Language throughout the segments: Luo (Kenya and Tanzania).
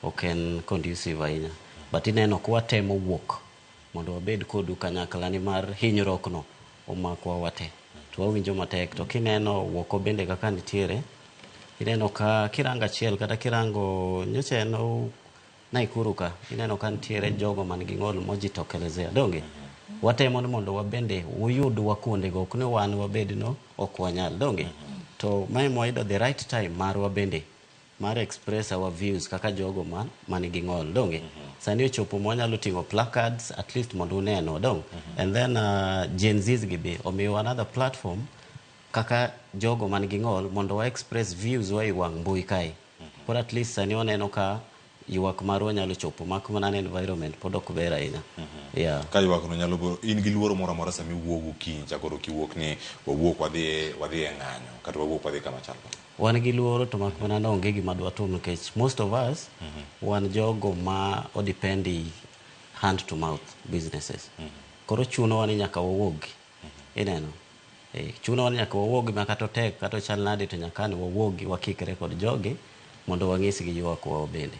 Ok en conducive ahinya. But ineno ka watemo wuok mondo wabed kodu kanyakla nimar hinyruok no omakwa wate. To wawinjo matek to kineno woko bende kaka nitiere, ineno ka kirango achiel kata kirango nyocha en Nakuru ka, ineno ka nitiere jogo man gi ng'ol mojitokelezea. Donge? Watemo ni mondo wabende uyudwa kuondego, ok ni wan wabed no ok wanyal. Donge? To mae mwayudo the right time marwa bende mar express our views kaka jogo ma man gi ng'ol. Donge? Sani ochopo mwanyalo ting'o placards at least mondo unenwa. Dong? And then Gen Zs gi be omiyowa another platform kaka jogo man gi ng'ol mondo wa express views wa e wang' mbui kae. Koro at least sani waneno ka ywak marwa nyalo chopo mak mana ni environment pod ok ber ahinya. Yeah. Ka ywak no nyalo biro, in gi luoro moro amora sama iwuok gokinyi cha koro kiwuok ni wawuok wadhi wadhi e ng'anyo kata wawuok wadhi kama chal kama. Wan gi luoro to mak mana ni onge gima dwatim nikech most of us wan jogo ma o depend i hand to mouth businesses. Koro chunowa ni nyaka wawuogi. Ineno? Eh, chunowa ni nyaka wawuogi ma kata otek kata ochal nade to nyaka an wawuogi wakikre kod jogi mondo wanyisgi ywakwa bende.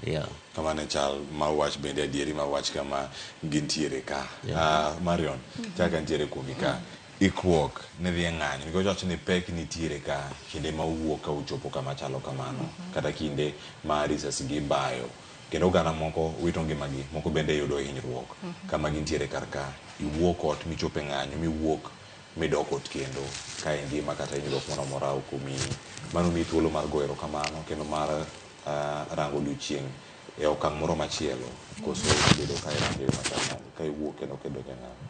Yeah. Kamano e chal mar wach bende adieri mar wach kama gintiere ka. Marion, chaka ntiere kuomi ka. Ikruok ne dhi e ng'anyo nikech wacho ni pek nitiere ka kinde ma uwuok ka uchopo kama chalo kamano kata kinde ma risasi gi ibayo kendo oganda moko wito ngimagi moko bende yudo hinyruok kama gintiere kar ka iwuok ot michopo e ng'anyo miwuok midok ot kendo ka ingima kata hinyruok moro amora ok omiyi. Mano miyi thuolo mar goyo erokamano kendo mar rango odiochieng' e okang' moro machielo koso ibedo ka irange e yo machal nade ka iwuok kendo kidok e ng'anyo?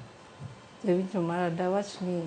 Jawinjo mara dawach ni